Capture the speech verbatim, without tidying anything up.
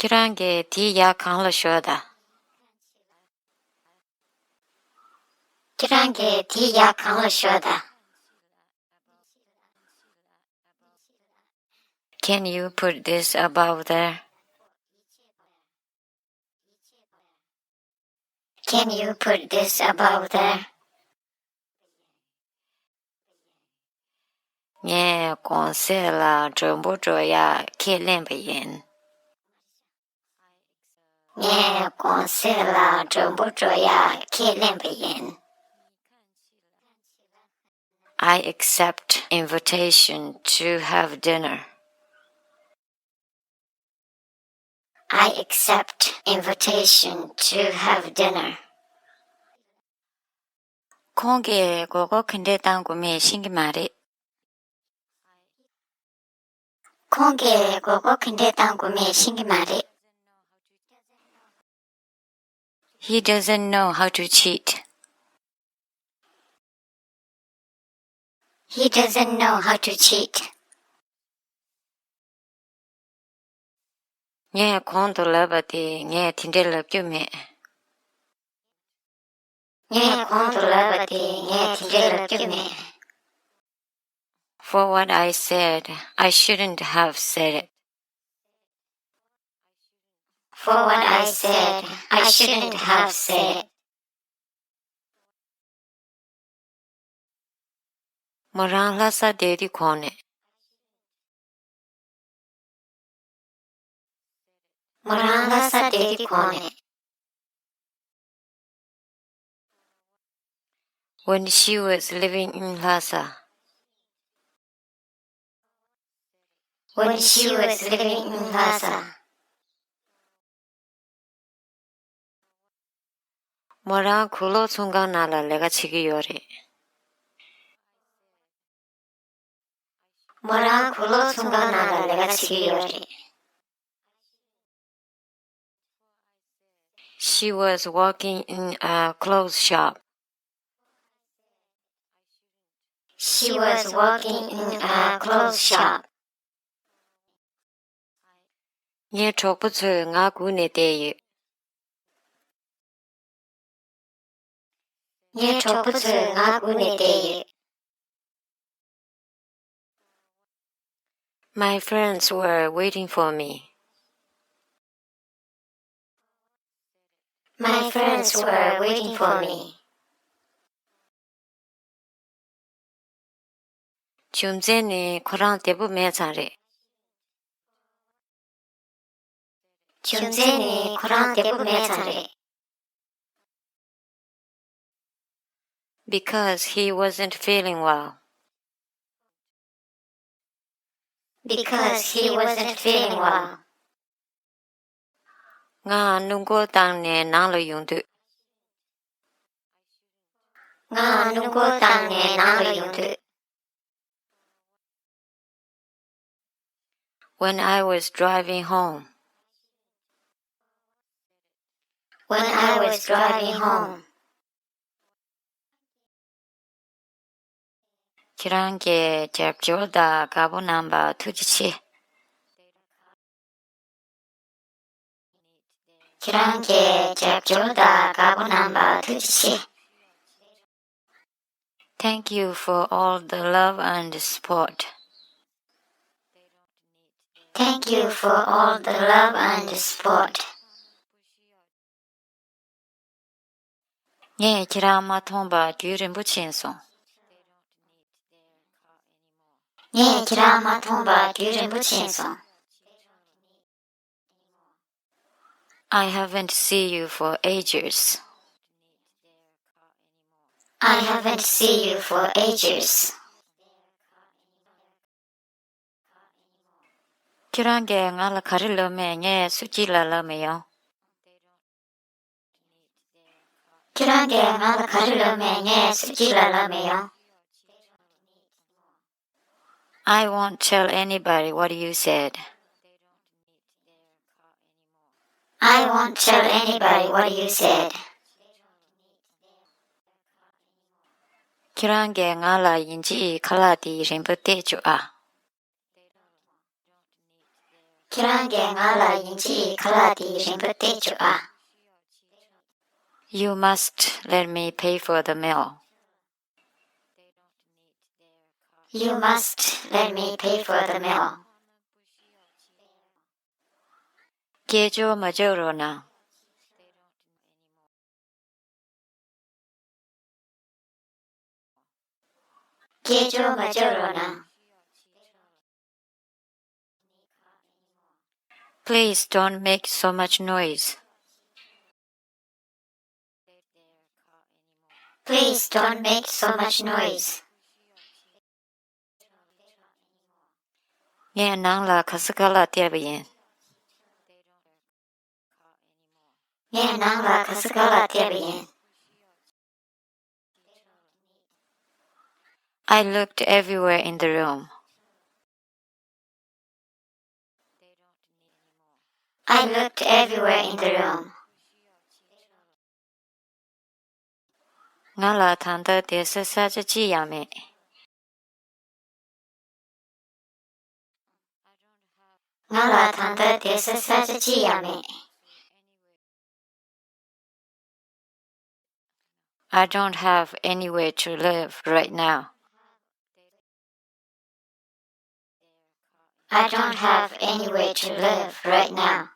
ཁྱེད་རང་གིས་དེའི་ཡ་གང་ལ་ཞོག་དང་། ཁྱེད་རང་གིས་དེའི་ཡ་གང་ལ་ཞོག་དང་། Can you put this above there? Can you put this above there? ངས་གོང་གསལ་ལ་མགྲོན་པོ་འགྲོ་ཡག་ཁས་ལེན་པ་ཡིན། ངས་གོང་གསལ་ལ་མགྲོན་པོ་འགྲོ་ཡག་ཁས་ལེན་པ་ཡིན། I accept invitation to have dinner. I accept invitation to have dinner. ཁོང་གིས་དགོས་མཁོ་ག་འདྲས་བཏང་དགོས་མེད་ཤེས་ཀྱི་མ་རེད། ཁོང་གིས་དགོས་མཁོ་ག་འདྲས་བཏང་དགོས་མེད་ཤེས་ཀྱི་མ་རེད། He doesn't know how to cheat. He doesn't know how to cheat. ངས་གོང་དུ་ལབ་པ་དེ་ངས་དེ་འདྲས་ལབ་རྒྱུ་མེད། ངས་གོང་དུ་ལབ་པ་དེ་ངས་དེ་འདྲས་ལབ་རྒྱུ་མེད། For what I said, I shouldn't have said it. For what I said, I shouldn't have said it. མོ་རང་ལྷ་ས་བསྡད་དུས་གོང་ནས། མོ་རང་ལྷ་ས་བསྡད་དུས་གོང་ནས། When she was living in Lhasa. When she was living in Lhasa. མོ་རང་གོས་ལོག་ཚོང་ཁང་ནང་ལ་ལས་ཀ་བྱེད་ཀྱི་ཡོད་རེད། མོ་རང་གོས་ལོག་ཚོང་ཁང་ནང་ལ་ལས་ཀ་བྱེད་ཀྱི་ཡོད་རེད། She was working in a clothes shop. She was working in a clothes shop. ངའི་གྲོགས་པོ་ཚོས་ང་སྒུག་ནས་བསྡད་ཡོད། ངའི་གྲོགས་པོ་ཚོས་ང་སྒུག་ནས་བསྡད་ཡོད། My friends were waiting for me. My friends were waiting for me. རྒྱུ་མཚན་ནི་ཁོ་རང་བདེ་པོ་མེད་ཙང་རེད། རྒྱུ་མཚན་ནི་ཁོ་རང་བདེ་པོ་མེད་ཙང་རེད། Because he wasn't feeling well. Because he wasn't feeling well. ང་སྣུམ་འཁོར་བཏང་ནས་ནང་ལ་ཡོང་དུས། ང་སྣུམ་འཁོར་བཏང་ནས་ནང་ལ་ཡོང་དུས། When I was driving home. When I was driving home. ཁྱེད་རང་གི་རྒྱབ་སྐྱོར་དང་དགའ་པོ་གནང་བར་ཐུགས་རྗེ་ཆེ། ཁྱེད་རང་གི་རྒྱབ་སྐྱོར་དང་དགའ་པོ་གནང་བར་ཐུགས་རྗེ་ཆེ། Thank you for all the love and support. Thank you for all the love and support. ངས་ཁྱེད་རང་མ་མཐོང་བར་རྒྱུན་རིང་པོ་ཕྱིན་སོང་། ངས་ཁྱེད་རང་མ་མཐོང་བར་རྒྱུན་རིང་པོ་ཕྱིན་སོང་། I haven't seen you for ages. I haven't seen you for ages. ཁྱེད་རང་གིས་ང་ལ་ག་རེ་ལབ་མེད། ངས་སུ་གཅིག་ལ་ལབ་མི་ཡོང་། ཁྱེད་རང་གིས་ང་ལ་ག་རེ་ལབ་མེད། ངས་སུ་གཅིག་ལ་ལབ་མི་ཡོང་། I won't tell anybody what you said. I won't tell anybody what you said. ཁྱེད་རང་གིས་ང་ལ་ཡིན་གཅིག་ཁ་ལག་དེ་རིང་པོ་བལྟས་བཅུག་ཨ། ཁྱེད་རང་གིས་ང་ལ་ཡིན་གཅིག་ཁ་ལག་དེ་རིན་པོ་སྟེར་བཅུག་ཨ། You must let me pay for the meal. You must let me pay for the meal. སྐད་ཅོར་མ་རྒྱག་རོགས་གནང་། སྐད་ཅོར་མ་རྒྱག་རོགས་གནང་། Please don't make so much noise. Please don't make so much noise. ངས་ནང་ལ་ག་ས་ག་ལ་བལྟས་པ་ཡིན། ངས་ནང་ལ་ག་ས་ག་ལ་བལྟས་པ་ཡིན། I looked everywhere in the room. I looked everywhere in the room. ང་ལ་ད་ལྟ་བསྡད་ས་ས་ཆ་གཅིག་ཡང་མེད། ང་ལ་ད་ལྟ་བསྡད་ས་ས་ཆ་གཅིག་ཡང་མེད། I don't have anywhere to live right now. I don't have anywhere to live right now.